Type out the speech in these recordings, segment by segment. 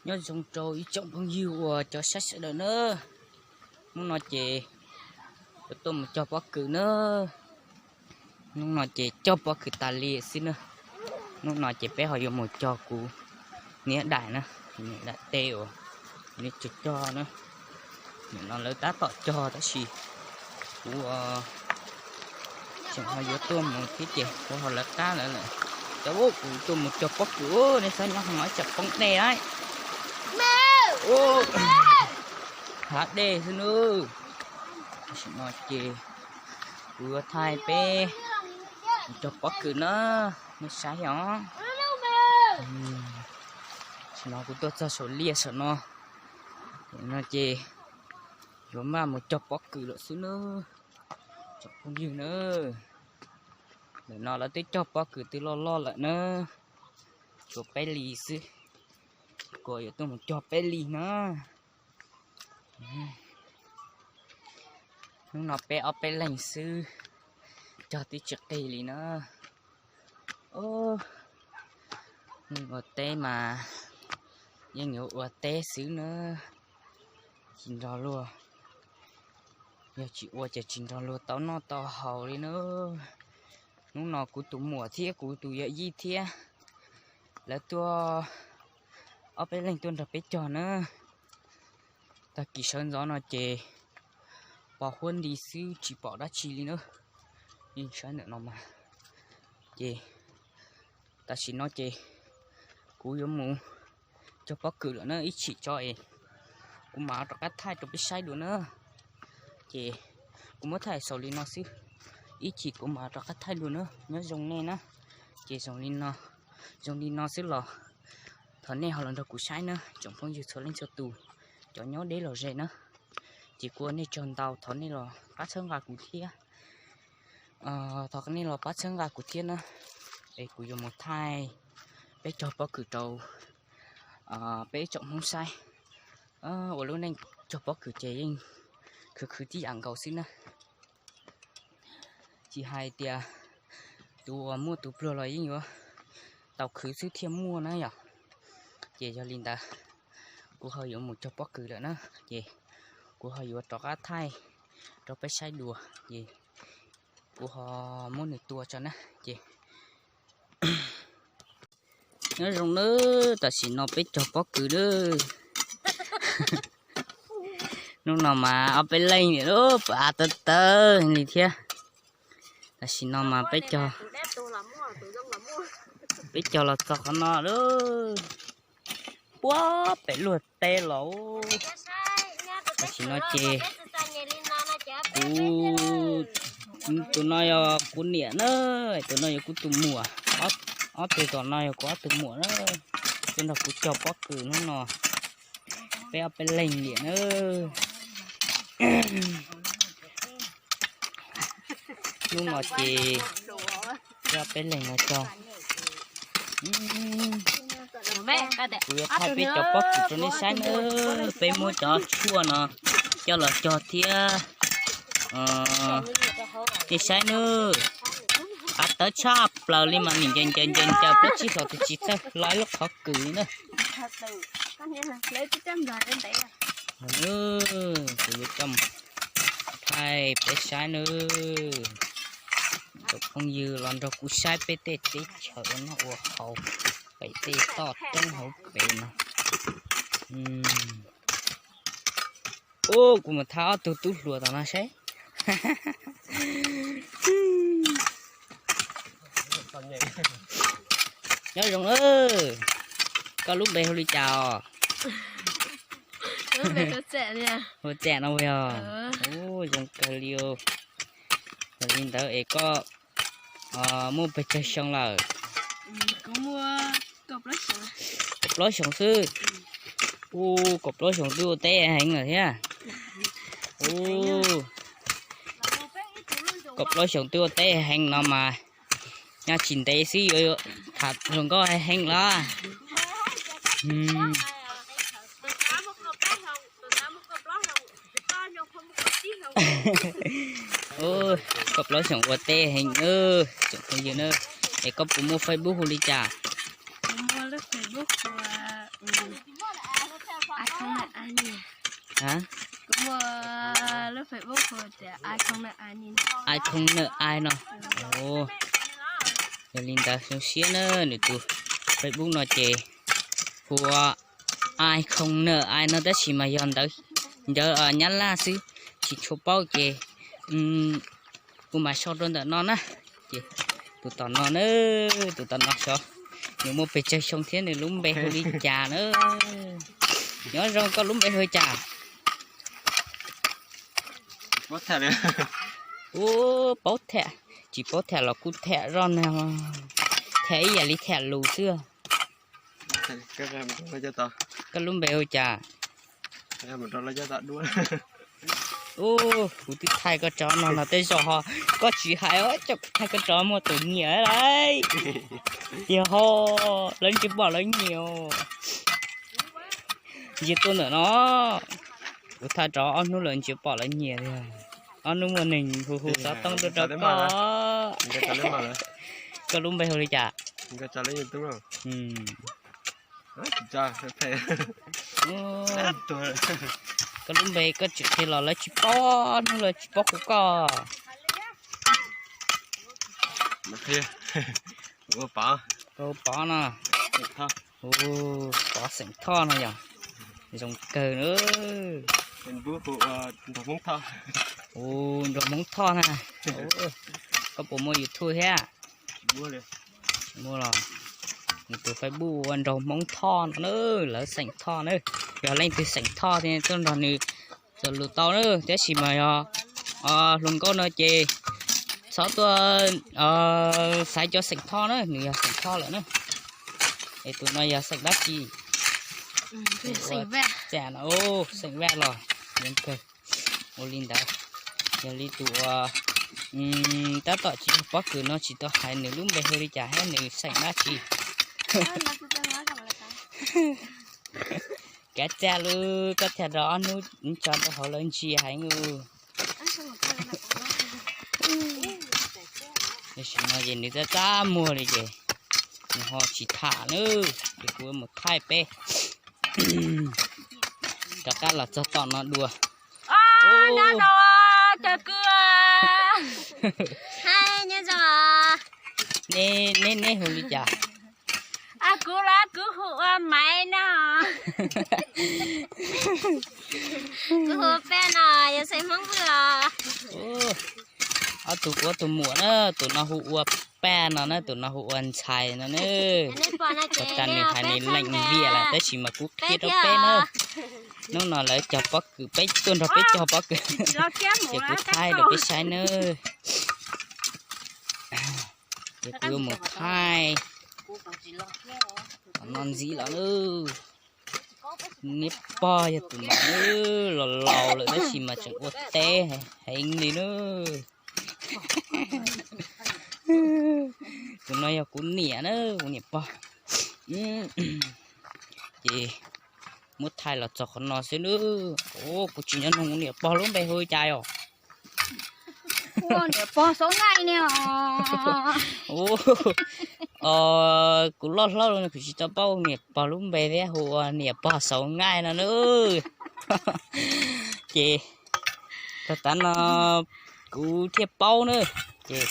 Nyob zoo rau ib tsoom phooj ywg uas cov saib sawv daws na. Hnub no ces yuav tuaj mus cog pob kws na. Hnub no ces cog pob kws tas li xwb na. Hnub no ces peb ho yuav mus cog kuv niam daim na, niam daim teb uas nws cog cog na. Nim no lawv tab tom cog tab sis kuv tseem ho yuav tuaj mus thiab ces kuv ho lawv qab lawv lawm. Cov kuv tuaj mus cog pob kws, nej saib nyob hauv no tsam poob dej lawm. Hav dej xwb nawb. Tam sim no ces kuv yuav thaij peb mus cog pob kws na, nej saib os. Tam sim no kuv tuaj txog saum liaj saum no, no ces yuav maj mus cog pob kws lawm xwb nawb. Tsoom phooj ywg na, ntawm no lawv twb cog pob kws twb loj loj lawm na, tshuav peb lis xwb, kuv yuav tuaj mus cog peb lis na. Hnub no peb ob peb leeg xwb, cog twb tsis qig li na. Ua teb mas yeej yuav ua teb xwb na, tsis nrog luag, yog tsis ua ces tsis nrog luag tau noj tau haus li na. Hnub no kuv tus muam thiab kuv tus yawm yij thiab lawv tuaj, ob peb leeg tuaj nrog peb cog na. Tag kis sawv ntxov no ces pos huab nti xwb tsis pom dab tsi li na. Yeej saib ntawm no mas, ces tam sim no ces kuv yuav mus cog pob kws lawm na, ib chim tso es kuv mam rov qab thaij rau peb saib dua na. Ces kuv muab thaij xaus li no xwb, ib chim kuv mam rov qab thaij dua na, nyob zoo nej na. Ces zoo li no, zoo li no xwb los thov nej ho los nrog kuv saib na, tsoom phooj ywg txhua leej txhua tus, cov nyob deb los ze na. Ces kuv ua nej tsaug ntau, thov nej los pab txhawb nqa kuv thiab. Thov nej los pab txhawb nqa kuv thiab na, es kuv yuav mus thaij peb cog pob kws rau peb tsoom Hmoob saib. Ua lub neej cog pob kws ces yeej khwv khwv tib yam nkaus xwb na. Tsis hais tias tus uas muaj tus pluag los yeej yuav tau khwv xwb thiaj muaj na yom. Ces yog li ntawd, kuv ho yuav mus cog pob kws lawm na, ces kuv ho yuav rov qab thaij rau peb saib dua, ces kuv ho muab nws tua tso na, ces nyob zoo nawb, tam sim no peb cog pob kws nawb. Hnub no mas ob peb leeg niam lub pab av tawv tawv li thiab. Tam sim no mas peb cog, peb cog los txog qhov no lawm, puag pem luag teb los. Tam sim no ces kuv, tus no yog kuv niam na, tus no yog kuv tus muam, ob tug tom no yog kuv ob tug muam na, tuaj nrog kuv cog pob kws hnub no, peb ob peb leeg niam na. Hnub no ces peb ob peb leeg no cog. Kuv yuav thaij peb cov pob kws rau nej saib nawb, peb muab cov tshuaj no coj los cog thiab. Nej saib nawb, av tawv tshaj plaws li mas nim ncaws ncaws ncaws ncaws plaub tsib hlau tus tsis txawj hlo ib lub qhov kws li na. Kuv yuav coj thaij peb saib nawb. Cov phooj ywg los nrog kuv saib peb tej teb chaws ua noj ua haus pem tej toj roob hauv pes no. Ub, kuv mus thab ob tug tub hluas tom no saib. Nyob zoo, koj lub npe hu li cas os? Hu Txam no yog. Ub, zoo kawg li. Yog li ntawd es koj muaj pes tsawg xyoo lawm? Kaum plaub xyoos xwb. Ub, kaum plaub xyoos twb ua teb heev lawm thiab. Ub, kaum plaub xyoos twb ua teb heev no mas nyob tsis ntev xwb yuav tham hluas nkauj heev los. Kaum plaub xyoos ua teb heev, tsoom phooj ywg na. Es koj puas muaj Facebook hu li cas? Kuv muaj lub Facebook hu ua Ai Khoo Naj Ai no. Yog li ntawd zoo siab na, nws tus Facebook no ces hu ua Ai Khoo Naj Ai no tab sis mas yog ntawv, ntawv Nyab Laj xwb, tsis tshua paub ces kuv mam sau rau ntawm no na. Ces tus tom no na, tus tom no xyov nws muaj pes tsawg xyoo thiab nws lub npe hu li cas na. Nyob zoo, koj lub npe hu li cas? Ub, paub tham, tsis paub tham los kuj tham zoj na, tham ib yam li tham lus xwb. Koj lub npe hu cas? Ub, kuv twb thaij koj tso no no tej zaum ho koj tsis hais, kuv thaij koj tso muaj tus nyiam lawm. Tiag ho, lawv ntsia pom lawv nyiam. Ntsia tuaj ntawm no, kuv thaij rov ob hnub lawv ntsia pom lawv nyiam tiag. Ob hnub muaj neeg hu hu xov tooj tuaj rau koj. Koj lub npe hu li cas? Koj lub npe koj tsis qhia los lawv tsis paub, ob hnub lawv tsis paub hu koj. Pov no, Pov xeem Thoj no yog zoo kawg na. Nrog Hmoob Thoj na. Koj puas muaj YouTube thiab? Muaj los, nws tus Facebook ua Nraug Hmoob Thoj no na, lawv xeem Thoj na. Yog leej twg xeem Thoj thiab tuaj nrog nws txuas lus tau na, tab sis mas yog hluas nkauj no ces txhob tuaj xaiv cov xeem Thoj na, nws yog xeem Thoj lawm na. Es tus no yog xeem dab tsi? Xeem Vaj los, ua li ntawd. Yog li tus uas tab tom tsis yog pob kws no tsis tau hais nws lub npe hu li cas thiab nws xeem dab tsi. Kav txaj lub koj thiaj rau ob hnub tso rau hauv lawv ntsia heev. Tam sim no ces nws txaj txaj muag li ces nws ho tsis tham na, ces kuv mus thaij peb rov qab los txog tom no dua. Nyob zoo, neb, neb hu li cas? Kuv los kuv hu ua Maiv no. Kuv hu ua Paj no, yog xeem Hmoob Vwj os. Ob tug kuv tus muam na, tus no hu ua Paj no na, tus no hu ua Ntxhais no na. Ua cas nws hais nws leej viam lawm tab sis mas kuv qhia rau peb na. Hnub no lawv cog pob kws, peb tuaj nrog peb cog pob kws, ces kuv thaij rau peb saib nawb. Ces kuv yuav mus thaij tom no ntxiv los nawb. Niam pog yog tus no nawb, los laus lawm tab sis mas tseem ua teb heev li nawb. Tus no yog kuv niam na, kuv niam pog. Ces muab thaij los txog qhov no xwb nawb. Kuv tsis nco nug kuv niam pog lub npe hu li cas os. Niam pog Xauv Nqaij ne. Kuv loj hlob los kuv tsis tau paub niam pog lub npe thiab, hu ua niam pog Xauv Nqaij no nawb. Ces tag tav no kuv thiaj paub na, ces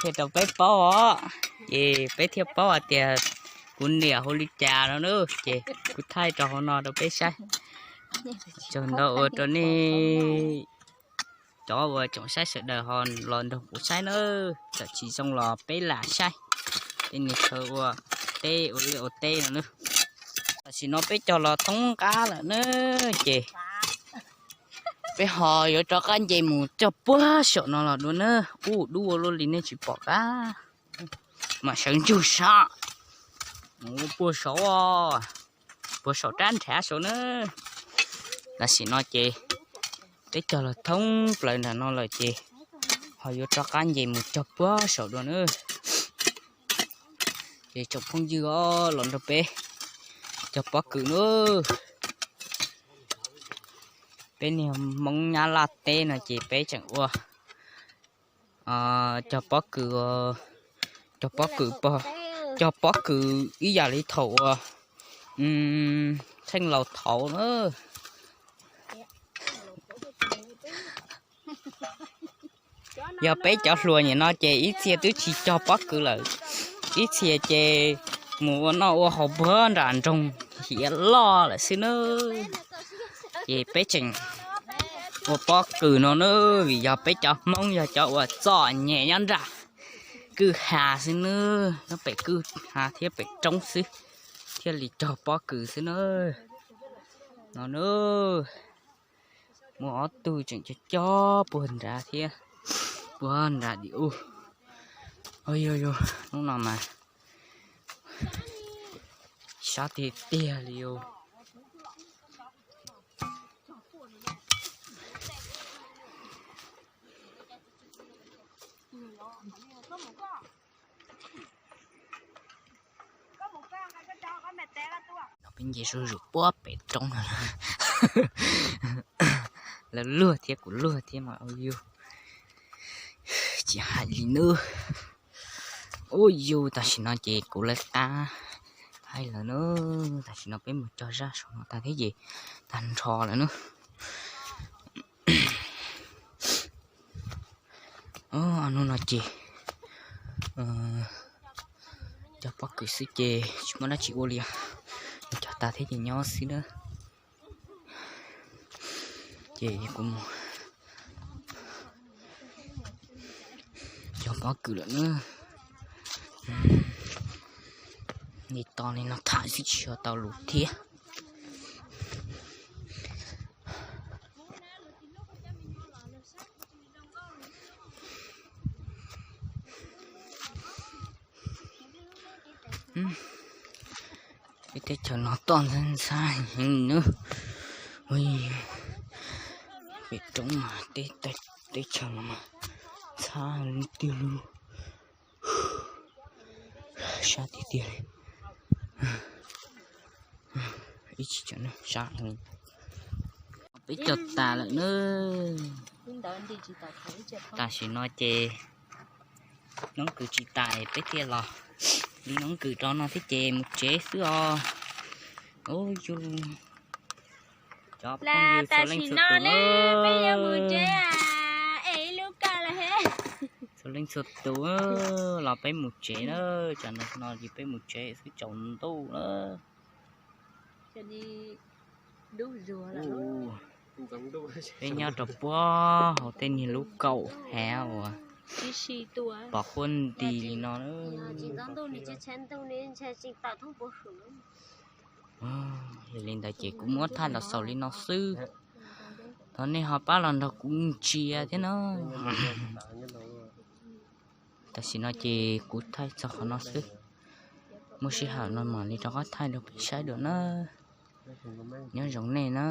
thiaj rau peb paub os. Ces peb thiaj paub hais tias kuv niam hu li cas no na, ces kuv thaij rau hauv no rau peb saib. Tsaug ntau ua rau nej cov uas tsoom saib sawv daws ho los nrog kuv saib nawb. Txawm tsis zoo los peb lam saib tej niag chaw ua teb ua liaj ua teb no nawb. Tam sim no peb cog los thoob qab lawm na, ces peb ho yuav rov qab nce mus cog puag saum no los dua na. Ub, dub ua luaj li nej tsis pom qab. Mam sawv ntsug sab, mus puag saud, puag saum rab nrhav saud na. Tam sim no ces peb cog los thoob plaws nram no lawm ces ho yuav rov qab nce mus cog puag saum dua na. Ces tsoom phooj ywg os, los nrog peb cog pob kws nawb. Peb niag Hmoob Nyab Laj teb no ces peb tseem ua cog pob kws, cog pob kws, cog pob kws ib yam li thaum uas Tsheej laus thaud na. Yog peb cov hluas nim no ces ib txhia twb tsis cog pob kws lawm, ib txhia ces mus ua noj ua haus puag nram nroog hiav loj lawm xwb na. Ces peb tseem ua pob kws no na, vim yog peb cov Hmoob yog cov uas txom nyem nyob nram kwj ha xwb na, nyob pem kwj ha thiab pem roob xwb thiaj li cog pob kws xwb na. No na, muaj ob tug tseem cog cog puag nrad thiab, puag nrad dim ub. Yog yog, hnub no mas sab tiag tiag li yus. No peb nce zuj zus puag pem roob no. Lawv luag thiab kuv luag thiab mas ua yus tsis hais li nawb. Ua yus tam sim no ces kuv lawv qab hais lawm na, tam sim no peb mus cog zaj saum no tag thiab ces tag nrho lawm na. Hnub no ces cog pob kws xwb ces tsis muaj dab tsi ua li, cog tag thiab ces nyob xwb na. Ces kuv mus cog pob kws lawm na. Li to li no tham xwb tsis yog tau lus thiab. Peb teb chaws no toj ntxhab ntxhab heev nawb. Pem roob mas teb chaws no mas ntxhab tiag li. Sab tiag tiag li. Ib chim sab heev. Peb cog tas lawm na. Tam sim no ces noob kws tsis tas peb thiaj los li noob kws rau no thiab ces mus tsev xwb os. Ua yus, cov phooj ywg txhua leej txhua tus, txhua leej txhua tus los peb mus tsev na. Tsam no ces peb mus tsev xwb tsaus ntuj na. Peb nyob rau puag hauv tej niag lub kaum hav uas pom huab nti li no. Yog li ntawd ces kuv muab thaij los xaus li no xwb. Thov nej ho pab los nrog kuv ntsia thiab na. Tam sim no ces kuv thaij txog qhov no xwb. Muaj sij hawm no mam li rov qab thaij rau peb saib dua na. Nyob zoo nej na.